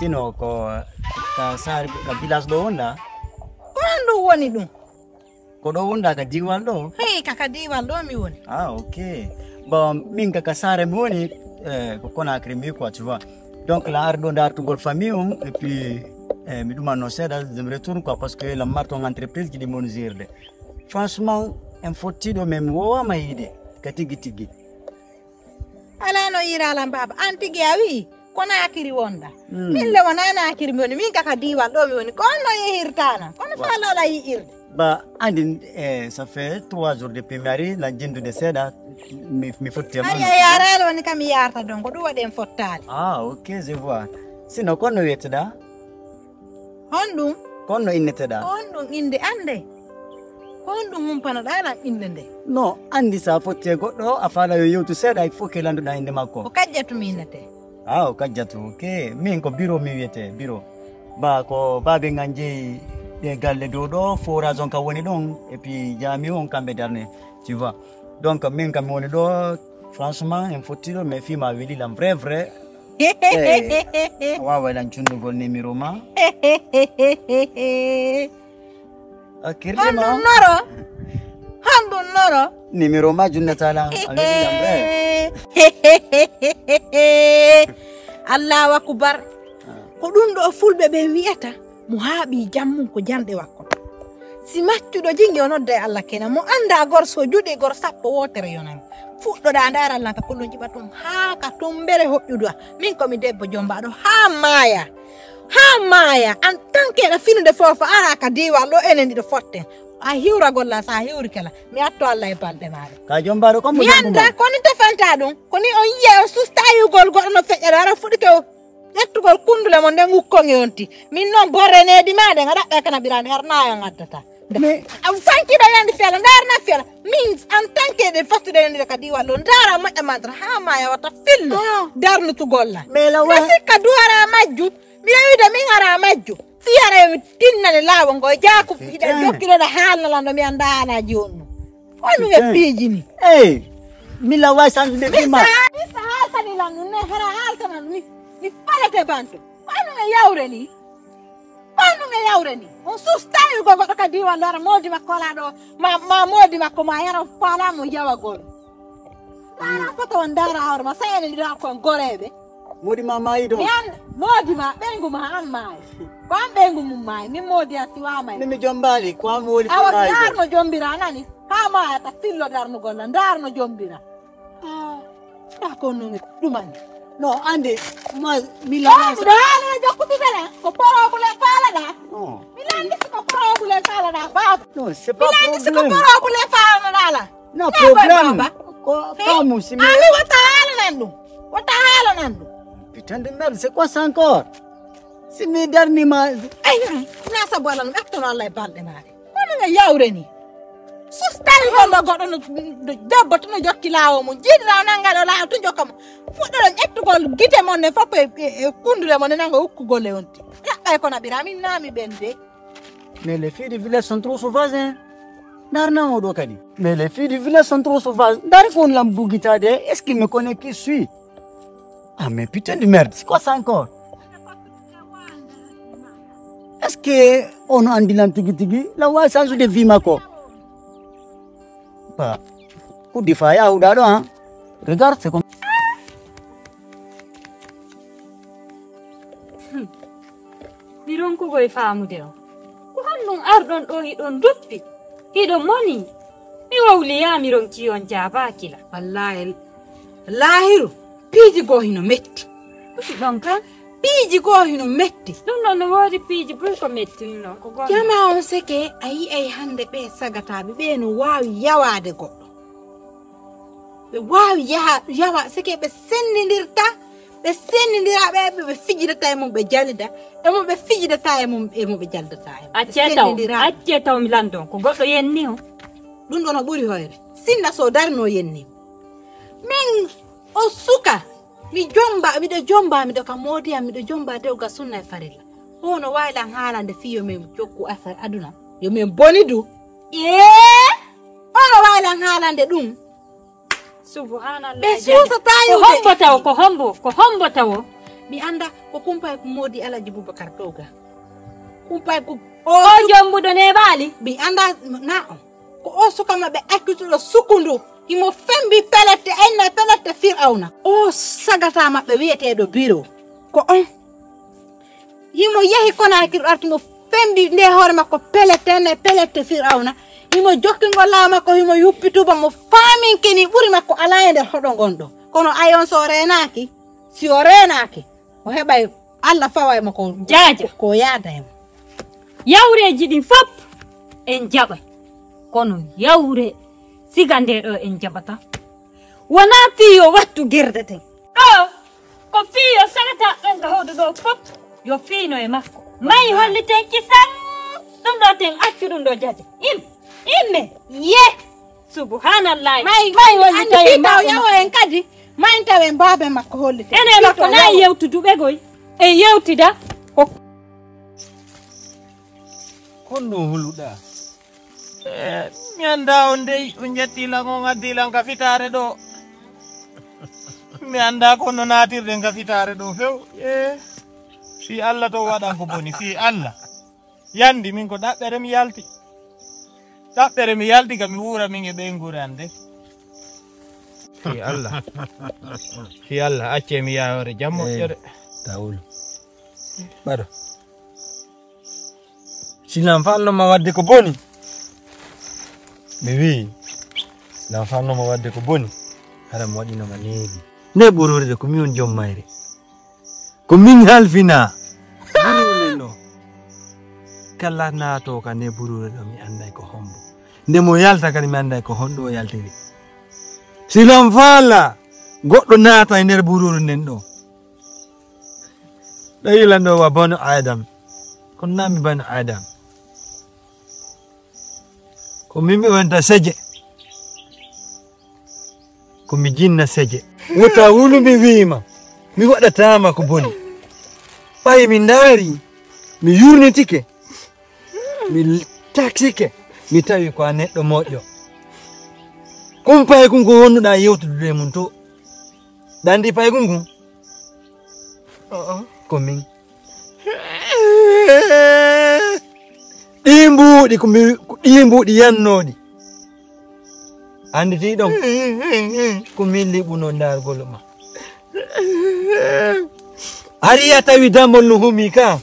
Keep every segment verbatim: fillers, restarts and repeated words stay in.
Tino ko ka saare, ka village ɗo wonɗa? Ko honɗum woni ɗum? Ko ɗo wonɗa ka diiwal ɗo? Hey, ka, ka diiwal ɗo mi woni. Ah, ok. Bon, min ka, ka saare mi woni, eh, ko Conakry mi, quoi, tu vois. Donc, la ar ɗo dartugol famille on, et puis, eh, mi ɗumanno seeɗa, je me retourne, quoi, parce que la marton entreprise qui demande zirde. Franchement, en fottiɗo, mais mi wowama yiide, ka tigi tigi. Alaa no yiiraalan baaba, an tigi a wi'i Conakry wonɗa. Hmm. Min le wonaa Conakry mi woni, min ka ka diiwal ɗo mi woni. Ko honno yehirtaana? Kono faa lala yi'irde. Ba, andi, eh, ça fait trois jours depuis mi ari, la jindude seeɗa, mi, mi fotti e ari a yaaraali woni kam mi yaarta ɗon, ko ɗum waɗi en fottaali. Ah, ok, je vois. Sinon, ko honno wi'eteɗa? Honɗum? Ko honno inneteɗa? Ko honɗum innde annde? Ko honɗum humpanoɗaa lan innde nde? No, andi sa fotti e goɗɗo, a faala yo yewtu seeɗa, il faut que landuɗa innde makko. Ko Kajjatu mi innete. Ah, o Kajjatu, ok. Min ko Biro mi wiyete, Biro. Ba ko baabe ngan jeyi ɗe galle dow ɗo, forage on kam woni ɗon, et puis jami on kamɓe darne, tu vois. Donc min kam mi woni ɗo, franchement, en fotti ɗo, mais fii ma weli lan vrai, vrai. Eh, a waaway lan cundugol numéro ma? A kirli ma? Honɗum noro? Honɗum noro? Numéro ma junnata lan, a weli lan vrai. Allahu akbar. Ah. Ko ɗum ɗo fulɓe ɓen wi'ata, mo haaɓi jam mum ko janɗe wakkoto. Si maccuɗo jingi o nodda e Allah kenan, mo anndaa gor so juɗii gor sappo wootere yonani. Fuɗɗoɗaa ndaaral lan ka kullum jiɓa tun haa ka tumbere hoƴƴudu. Min ko mi debbo jommbaaɗo haa maaya. Haa maaya. En tant que ɗa finude foofa araa ka diiwal ɗo enen ɗiɗo fotten. A hiwragol lan, so a hiwrike lan, mi atto Allah e balɗe maaɗa. Ka jommbaaɗo ko mo mi anndaa ko ni tefanta ɗum. Ko ni on yi'ay on susta yi'ugol goɗɗo no feƴƴa ɗo ara fuɗike o. Ƴettugol kundule mon nden ukkon e on ti. Min non borre needi ma ɗen a ɗaɓɓay kana ɓiraande har naayo ngaddata. Mais am fankiɗo yandi fela, ndaar na fela. Min en tant que ɗe fattude yandi ka diiwal ɗo, ndaara moƴƴa mantra haa maaya wata fillo. Ah. Darnutugol lan. Mais la wa- sikka duwara majju, miɗa wiide min ara majju. Fiyara mi tinnane laawol ngol jaaku, hiɗa jokkiɗoɗa haalna lan ɗo mi anndaa haalaaji on ɗum. Wonu e piiji ni. Eh, mi la wa sandude mi bima. Sa, mi sa haaltani lan ɗum ne, hara haaltana ɗum ni. Mi falete banto. Wonu e yawre ni. Wonu e yawre ni. On sustayi ko goɗɗo ka diiwal ɗo ara moodi makko alaa ɗo. Ma, ma moodi makko ma yara faala mo yawagol. Ndaara foto on ndaara hoore ma, sa enen ɗiɗo ko en goreeɓe. Moodi ma maayi ɗo? Mi an, moodi ma, ɓeyngu ma an maayi. Ko an ɓeyngu mum maayi, min moodi an siwaa maayi. Min mi jombaali, ko an woni fof maayi ɗo. Awa, ndaar no jombira, a nani? Haa maayata fillo darnugol lan, ndaar no jombira. Ah, ɗa ko no mi ɗumani. No, ande, ma, mi lama. Miɗo haalana jokkude tan, ko porobule faalaɗa. Oh. Mi landi si ko porobule faalaɗa, baaba. Non, c'est pas problème. Mi landi si ko porobule faalaɗa la. No problème. Ko famu si mi. Ami wata haalanan ɗum. Wata haalanan ɗum. Putain de merde, c'est quoi ça encore? Si mi darni ma. Ay, na sabu Allah no ɓettono Allah e balɗe maare. Kono nge yawre ni. Sus tawi gollo goɗɗo no, no debbo to no jokki laawo mum. Jiiɗira o nanga ɗo laawo to jokka mo. Fuɗɗoɗon ƴettugol gite mon ne fof e, e, e kundule mon ne nanga ukkugol e on ti. Ƴaɓɓay kono ɓira min naami ɓen de. Mais les filles du village sont trop sauvages, hein. Ndarna o ɗo kadi. Mais les filles du village sont trop sauvages. Ndari ko on lam bugitade. Est-ce qu'il me connaît qui je suis? Ah, mais putain de merde, c'est quoi ça encore? Est-ce que on andi lan tigi tigi? La wa change de vie mako. Ba. Ko difa ya huɗa ɗo, hein. Regarde, c'est comme. Mi ronkugo e faamude on. Ko honɗum arɗon ɗo hiɗon duppi? Hiɗon moni? Mi wowliyaa mi ronki on jaabaaki la. Wallaahi, laahiru, piiji goo hino metti. Ɗum ɗon kan? Piiji goo hino metti. Ɗum ɗon no woodi piiji buy ko metti ɗum ɗon. Ko goonga. Jamaa on seke a yi'ay hannde ɓee sagataaɓe, ɓee no waawi yawaade goɗɗo. Ɓe waawi yaha, yawa, seke ɓe senndindirta, ɓe senndindira ɓe, ɓe, ɓe fijidata e mum, ɓe jalida e mum, ɓe fijidata e mum, e mum, ɓe jaldata e mum. Ɓe accee taw, senndindira. Accee taw mi lanndon, ko goɗɗo yenni o. Ɗum ɗon o ɓuri hoyre. Sinna so darno yenni. Min o suka, mi jomba, miɗo jomba, miɗo ka moodi am, miɗo jomba dewga sunna e farilla. Hono waawi lan haalande fii yo min jokku affaire aduna, yo min boni du. Ee, hono waawi lan haalande ɗum. Subhanallah. Ɓe suusataa ko yiwde. Hombo tawo, ko hombo, ko hombo tawo. Mi anndaa ko kumpay ko moodi Alhaji Bubakar Dowga. Kumpay ko o jombuɗo neeɓaali. Mi anndaa na o. Ko o suka maɓɓe accituɗo sukundu. Himo fembi pelette, enne pelette Firawna. O sagata maɓɓe wi'eteeɗo Biro. Ko on. Himo yehi Konaakiri arti mo fembi nde hoore makko pelette, enne pelette Firawna. Himo jokki ngol laawo makko, himo yuppi tuuba mo faaminke ni ɓuri makko alaa e nder hoɗo ngon ɗo. Kono ayon so o reenaaki, si o reenaaki, o heɓay Allah fawa e mo ko Jaaja. Ko yaada e mo. Yawreeji ɗin fop en jaɓay. Kono yawre siga nde ɗo en jaɓata. Wonaa fii yo wattu gerde ten. Ɗo ko fii yo sagata ɗon ka hoɗo ɗo fop. Yo fiino e makko. Mayi holliten kisan. Ɗum ɗo ten accu ɗum ɗo jaje. Im. Imme. Ye. Subhanallah. May, may woni tawi tawi yawo en kadi. May tawi en baabe makko hollite. Ene makko na yewtuduɓe goy. E yewtida ko. Kon ɗum huluɗa. Eh, mi annda on dey, on ƴetti lan, on addi lan ka fitaare ɗo. Mi annda ko no naatirɗen ka fitaare ɗo few. Eh, fii Allah to waɗan ko boni, fii Allah. Yandi min ko ɗaɓɓere mi yalti. Ɗaɓɓere mi yalti ka mi wuura min e ɓeynguure an de. Fii Allah. Fii Allah, accee mi yaawore jam moƴƴere. Tawul. Ɓaɗo. Si lan falno ma wadde ko boni. Mi wi. Si lan falno ma wadde ko boni. Hara mi waɗino ma neeɓi. Nde ɓurure de ko mi on joom mayre. Ko min halfina. Ɓurure no. Kala naato ka nde ɓurure ɗo mi annday ko hombo. Nde mo yalta kadi mi annday ko honɗo o yaltiri. Si lan fala goɗɗo naata e nder ɓurure nden ɗo. Ɓe yilan ɗo wa banu Adam. Kono na mi banu Adam. Ko min mi wonta seje. Ko mi jinna seje. Wuta wulu mi wiima. Mi waɗataama ko boni. Ɓay mi ndaari, mi yurnitike. Mi taksike. Mi tawi ko a neɗɗo moƴƴo. Kun paykun ko wonnuɗaa yewtudude e mun to. Ɗandi paykun kun. Ko min. Ɗii mbuuɗi ko mi, ko ɗii mbuuɗi yannooɗi. Annditi ɗon? Ko min liɓuno ndaargol ma. Hari a tawi dammol no humi ka.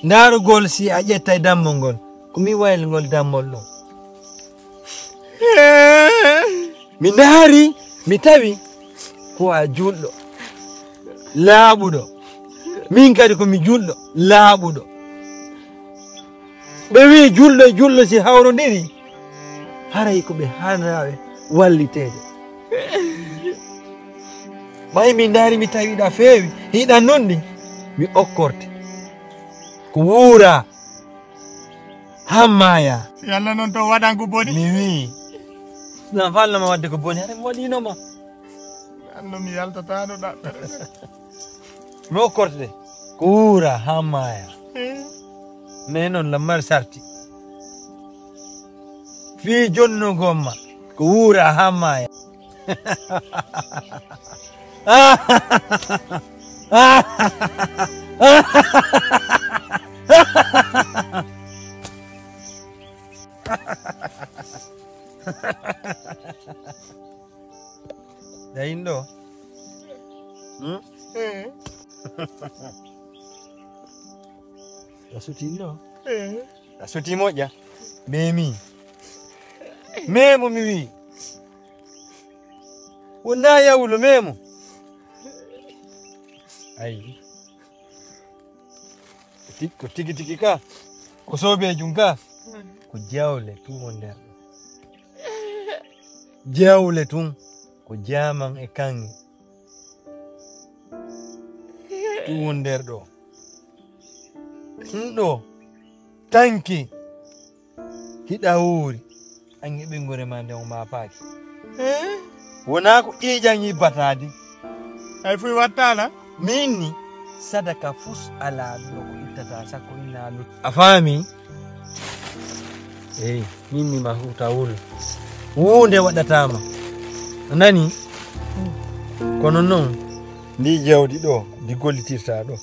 Ndaarugol si a ƴettay dammol ngol. Ko mi wayli ngol dammol ɗo. Mi ndaari, mi tawi ko a julɗo, laaɓuɗo. Min kadi ko mi julɗo, laaɓuɗo. Ɓe wi'i julɗo e julɗo si hawrondiri, haray ko ɓe haanaaɓe walliteede. Ɓay mi ndaari, mi tawi hiɗa feewi, hiɗa nunɗi, mi okkorte. Ko wuura. Hammaya. Si Allah non to waɗan ko boni. Mi wi. Na falno ma wadde ko boni, hare mi waɗino ma. Anno mi yaltataano ɗaɓɓere. No korte ko wuura hammaya. Eh. Mais non la mar sarti. Fi jonno gomma ko wuura hammaya. Dayin ɗo. Hmm? Eh. A suti ɗo. Eh. A suti moƴƴa. Memi. Memo mi wi. Wona yawlo memo. Ayi. Ko ti-, ko tigi tigi ka, ko soobejum ka, ko jawle tun won nder ɗo. Jawle tun, ko jaman e kanŋe. Tun won nder ɗo. Ɗun ɗo, tanki. Hiɗa wuuri. An e ɓeynguure ma nden o maapaaki. Eh? Wonaa ko ƴiiƴan yibbataadi. Ay fuy wattaala? Min ni, sadaka fus alaa ɗo ko ittata sakko inna lut. A faami? Eey, min ni ma huuta wul. Wuunde waɗataa ma. A nani? Kono non, Ndi jawdi ɗo ndi gollitirta ɗo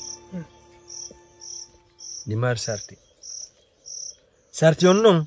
ndi mari sarti. Sarti on noon